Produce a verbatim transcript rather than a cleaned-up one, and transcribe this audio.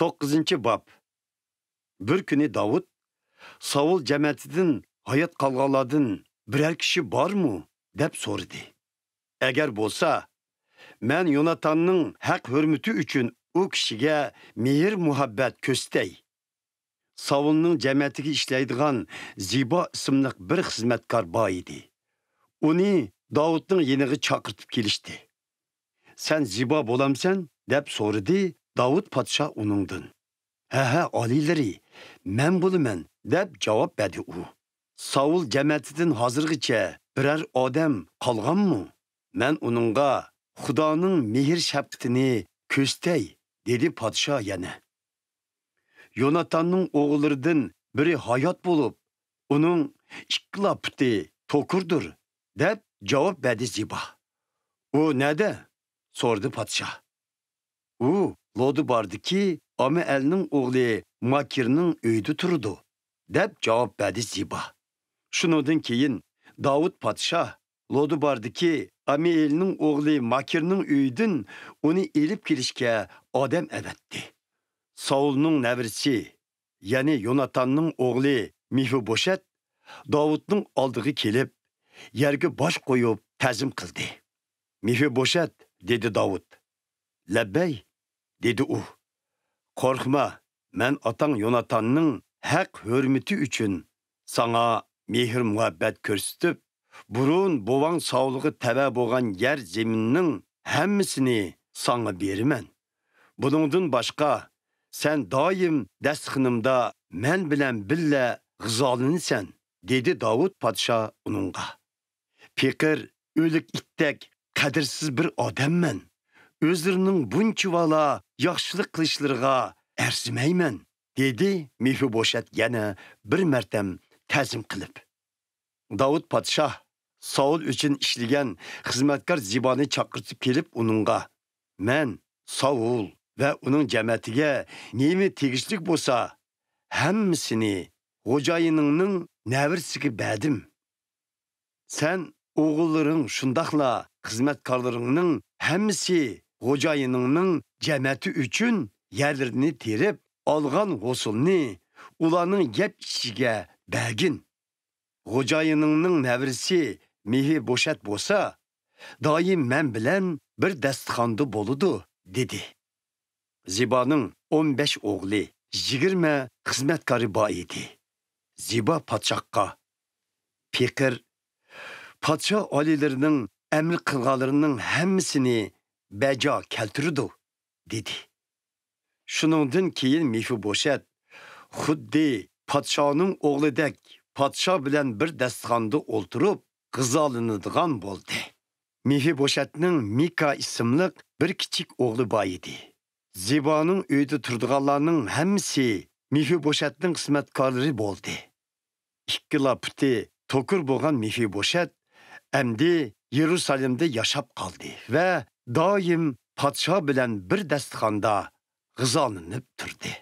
توققۇزىنچى باب. بىر كۈنى داۋۇت، ساۋۇل جەمەتىدىن ھايات قالغانلاردىن بىرەر كىشى بارمۇ؟ دەپ سورىدى. ئەگەر بولسا، مەن يوناتاننىڭ ھەق ھۆرمىتى ئۈچۈن ئۇ كىشىگە مېھىر-مۇھەببەت كۆرسىتەي. ساۋۇلنىڭ جەمەتىگە ئىشلەيدىغان زىبا ئىسىملىق بىر خىزمەتكار بار ئىدى. ئۇنى داۋۇتنىڭ يېنىغا چاقىرتىپ كېلىشتى. سەن زىبا بولامسەن؟ دەپ سورىدى داۋۇت پادىشاھ ئۇنىڭدىن. ھە، ھە، ئالىيلىرى، مەن بولىمەن، دەپ جاۋاب بەردى ئۇ. ساۋۇل جەمەتىدىن ھازىرغىچە بىرەر ئادەم قالغانمۇ؟ مەن ئۇنىڭغا خۇدانىڭ مېھىر شەپقىتىنى كۆرسىتەي، دېدى پادىشاھ يەنە. يوناتاننىڭ ئوغۇللىرىدىن بىرى ھايات بولۇپ، ئۇنىڭ ئىككىلا پۇتى توكۇردۇر، دەپ جاۋاب بەردى زىبا. ئۇ نەدە؟ سورىدى پادىشاھ. ئۇ لودىباردىكى ئامىئەلنىڭ ئوغلى ماكىرنىڭ ئۆيىدە تۇرىدۇ، دەپ جاۋاب بەردى زىبا. شۇنىڭدىن كېيىن داۋۇت پادىشاھ لودىباردىكى ئامىئېلنىڭ ئوغلى ماكىرنىڭ ئۆيىدىن ئۇنى ئېلىپ كېلىشكە ئادەم ئەۋەتتى. ساۋۇلنىڭ نەۋرىسى، يەنى يوناتاننىڭ ئوغلى مېفىبوشەت داۋۇتنىڭ ئالدىغا كېلىپ، يەرگە باش قويۇپ تەزىم قىلدى. مېفىبوشەت، دېدى داۋۇت. لەببەي، دېدى ئۇ. قورقما، مەن ئاتاڭ يوناتاننىڭ ھەق ھۆرمىتى ئۈچۈن ساڭا مېھىر-مۇھەببەت كۆرسىتىپ، بۇرۇن بوۋاڭ ساۋۇلغا تەۋە بولغان يەر زېمىننىڭ ھەممىسىنى ساڭا بېرىمەن. بۇنىڭدىن باشقا، سەن دائىم دەستىخىنىمدا مەن بىلەن بىللە غىزالىنىسەن، دېدى داۋۇت پادىشاھ ئۇنىڭغا. پېقىر، ئۆلۈك ئىتتەك قەدىرسىز بىر ئادەممەن. ئۆزلىرىنىڭ بۇنچىۋالا ياخشىلىق قىلىشلىرىغا ئەرزىمەيمەن، دېدى مېفىبوشەت يەنە بىر مەرتەم تەزىم قىلىپ. داۋۇت پادىشاھ ساۋۇل ئۈچۈن ئىشلىگەن خىزمەتكار زىبانى چاقىرتىپ كېلىپ ئۇنىڭغا، مەن ساۋۇل ۋە ئۇنىڭ جەمەتىگە نېمە تېگىشلىك بولسا، ھەممىسىنى خوجايىنىڭنىڭ نەۋرىسىگە بەردىم. سەن، ئوغۇللىرىڭ، شۇنداقلا خىزمەتكارلىرىڭنىڭ ھەممىسى خوجايىنىڭنىڭ جەمەتى ئۈچۈن يەرلىرىنى تېرىپ، ئالغان ھوسۇلنى ئۇلارنىڭ يەپ ئىچىشىگە بەرگىن. خوجايىنىڭنىڭ نەۋرىسى مېفىبوشەت بولسا، دائىم مەن بىلەن بىر دەستىخاندا بولىدۇ، دېدى. زىبانىڭ ئون بەش ئوغلى، يىگىرمە خىزمەتكارى بار ئىدى. زىبا پادىشاھقا، پېقىر، پادىشاھ ئالىيلىرىنىڭ ئەمر قىلغانلىرىنىڭ ھەممىسىنى بەجا كەلتۈرىدۇ، دېدى. شۇنىڭدىن كېيىن مېفىبوشەت خۇددى پادىشاھنىڭ ئوغلىدەك پادىشاھ بىلەن بىر دەستىخاندا ئولتۇرۇپ غىزالىنىدىغان بولدى. مېفىبوشەتنىڭ مىكا ئىسىملىق بىر كىچىك ئوغلى بار ئىدى. زىبانىڭ ئۆيىدە تۇرىدىغانلارنىڭ ھەممىسى مېفىبوشەتنىڭ خىزمەتكارلىرى بولدى. ئىككىلا پۇتى توكۇر بولغان مېفىبوشەت ئەمدى يېرۇسالېمدە ياشاپ قالدى ۋە دائىم پادىشاھ بىلەن بىر دەستىخاندا غىزالىنىپ تۇردى.